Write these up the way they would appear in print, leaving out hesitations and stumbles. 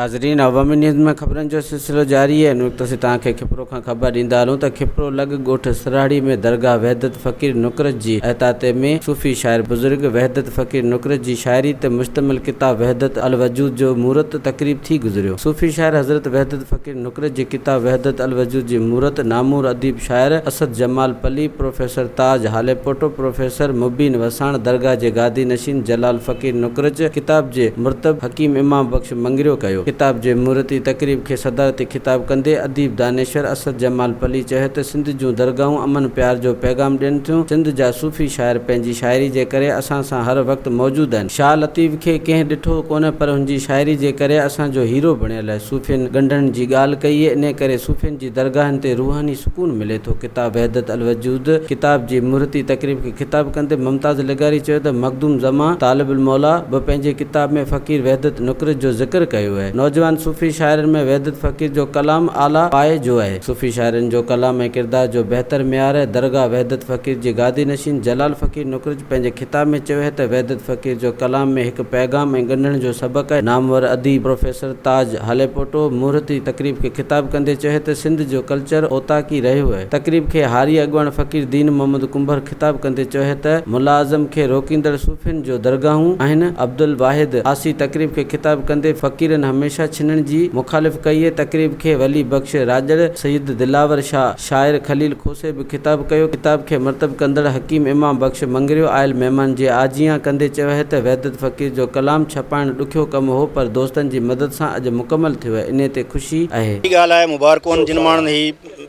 ناظرين عوامي نيوز ۾ خبرن جو سلسلو جاري آهي ان وقت اسين توهان کي کپرو کان خبر ڏيندا هلون ته کپرو لڳ ڳوٺ سراڙي ۾ درگاهه وحدت فقير نقرچ جي احاطي ۾ صوفي شاعر بزرگ وحدت فقير نقرچ جي شاعري تي مشتمل ڪتاب وحدت الوجود جو مورت تقريب ٿي گذريو صوفي شاعر حضرت وحدت فقير نقرچ جي ڪتاب وحدت الوجود جي مورت نامور اديب شاعر اسد جمال پلي، پروفيسر تاج هاليپوٽو، پروفيسر مبين وساڻ، درگاهه جي گادي نشين جلال فقير نقرچ، ڪتاب جي مرتب حڪيم امام بخش مڱريو ڪيو. ڪتاب جي مورتي تقريب کي صدارتي خطاب ڪندي اديب دانشور اسد جمال پلي چيو ته سنڌ جون درگاهون امن پيار جو پيغام ڏين ٿيون، سنڌ جا صوفي شاعر پنهنجي شاعري جي ڪري اسان سان هر وقت موجود آهن. شاهه لطيف کي ڪنهن ڏٺو ڪونه پر هن جي شاعري جي ڪري اسان جو هيرو بڻيل آهي. صوفين ڳنڍڻ جي ڳالهه ڪئي انهي ڪري صوفين جي درگاهن تي روحاني سڪون ملي ٿو. ڪتاب وحدت الوجود ڪتاب جي مهورتي تقريب کي خطاب ڪندي ممتاز لغاري چيو ته مخدوم زمان طالب الموليٰ به پنهنجي ڪتاب ۾ فقير وحدت نقرچ جو ذڪر ڪيو اهي. نوجوان صوفي شاعرن ۾ وحدت فقير جو ڪلام اعليٰ پايي جو اهي. صوفي شاعرن جو ڪلام ۽ ڪردار جو بهتر معيار اهي. درگاهه وحدت فقير جي گادي نشين جلال فقير نقرچ پنهنجي خطاب ۾ چيو اهي ته وحدت فقير جو ڪلام ۾ هڪ پيغام ۽ ڳنڍڻ جو سبق اهي. نامور اديب پروفيسر تاج هاليپوٽو مهورتي تقريب کي خطاب ڪندي چيو ته سنڌ جو ڪلچر اوطاقي رهيو اهي. تقريب کي هاري اڳواڻ فقير دين محمد ڪنڀر خطاب ڪندي چيو ته ملا اعظم کي روڪيندڙ صوفين جو درگاهون آهن. عبدالواحد عاصي تقريب کي خطاب ڪندي فقيرن هميشه ڇنڻ جي مخالف ڪئي اهي. تقريب کي ولي بخش راڄڙ، سيد دلاور شاهه، شاعر خليل کوسي به خطاب ڪيو. ڪتاب کي مرتب ڪندڙ حڪيم امام بخش مڱريو آيل مهمان جي آجيان ڪندي چيو اهي ته وحدت فقير جو ڪلام ڇپائڻ ڏکيو ڪم هو پر دوستن جي مدد سان اڄ مڪمل ٿيو اهي انهي تي خوشي اهي. سٺي ڳالهه آهي مبارڪون جن ماڻهن هي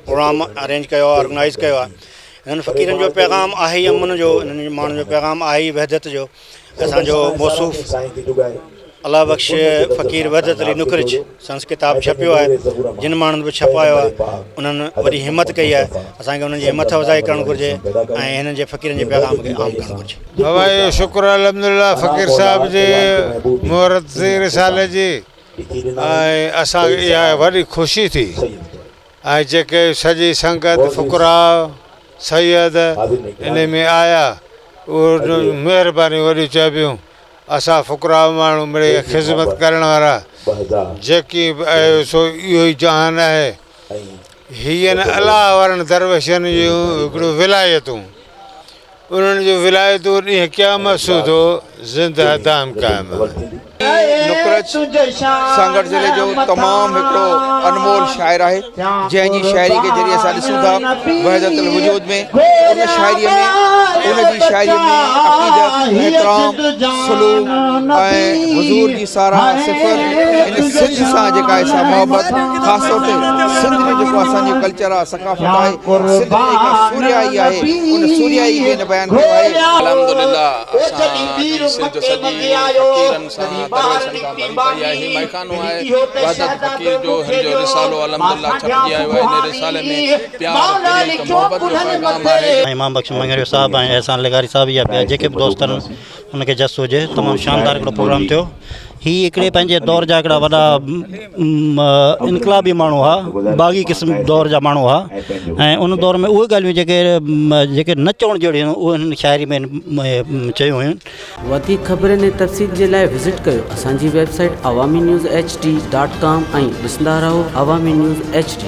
پروگرام ارينج ڪيو آهي آرگنائيز ڪيو آهي انهن فقيرن جو پيغام آهي ئي امن جو انهن ماڻهن جو پيغام آهي ئي وحدت جو اسان جو موصوف الله بخش فقير وحدت علي نقرچ سندس ڪتاب ڇپيو آهي جن ماڻهن به ڇپايو آهي انهن وڏي همت ڪئي آهي اسان کي انهن جي همٿ افزائي ڪرڻ گهرجي ۽ هنن جي فقيرن جي پيغام کي عام ڪرڻ گهرجي. بابا اهو شڪر الحمدلله فقير صاحب جي مهورت ٿي رسالي جي ۽ اسان کي اها وڏي خوشي ٿي ۽ جيڪي سڄي سنگت فقراء سيد انهي ۾ آيا اهو مهربانيون وڏيون چئبيون اسان فقراء ماڻهو مڙئي خذمت ڪرڻ وارا جيڪي به آهي سو اهو ئي جهان آهي هي آهن الله وارن درويشن جون هڪڙيون ولايتون انهن جون ولايتون ڏينهن قيامت سوڌو زنده دائم قائم آهن. نقرچ سانگهڙ ضلعي جو تمام هڪڙو انمول شاعر آهي جنهن جي شاعري کي جڏهن اسان ڏسون ٿا وحدت الوجود ۾ ان شاعري ۾ ان جي شاعري ۾ عقيدت احترام سلوڪ ۽ حضور جي ساراهه صفت ان سنڌ سان جيڪا آهي سا محبت خاص طور تي سنڌ ۾ جيڪو اسان جو ڪلچر آهي ثقافت آهي سنڌ ۾ جيڪا سورهيائي آهي ان سورهيائي کي هن بيان ڪيو آهي. الحمدلله اسان جي سنڌ سڄي فقيرن سان درويشن سان ڀري پئي آهي هي مئخانو آهي وحدت فقير جو هن جو رسالو الحمدلله ڇپجي آيو آهي ان رسالي ۾ پيار پريت محبت جو پيغام آهي. امام بخش مڱريو صاحب ۽ احسان لغاري صاحب يا ٻيا جيڪي به دوست آهن ان کي جس هجي تمام شاندار هڪڙو پروگرام ٿيو هي هڪڙي پنهنجي دور جا هڪڙا وڏا انقلابي ماڻهو هئا باغي قسم دور جا ماڻهو هئا ۽ ان دور ۾ اهي ڳالهيون جيڪي جيڪي نه چوڻ جهڙيون هيون اهي هنن شاعري ۾ چيون هيون. وڌيڪ خبرن ۽ تفصيل جي لاء وزٽ ڪيو اسان جي website Awami news H D dot com ۽ ڏسندا رهو عوامي نيوز ايڇ ڊي.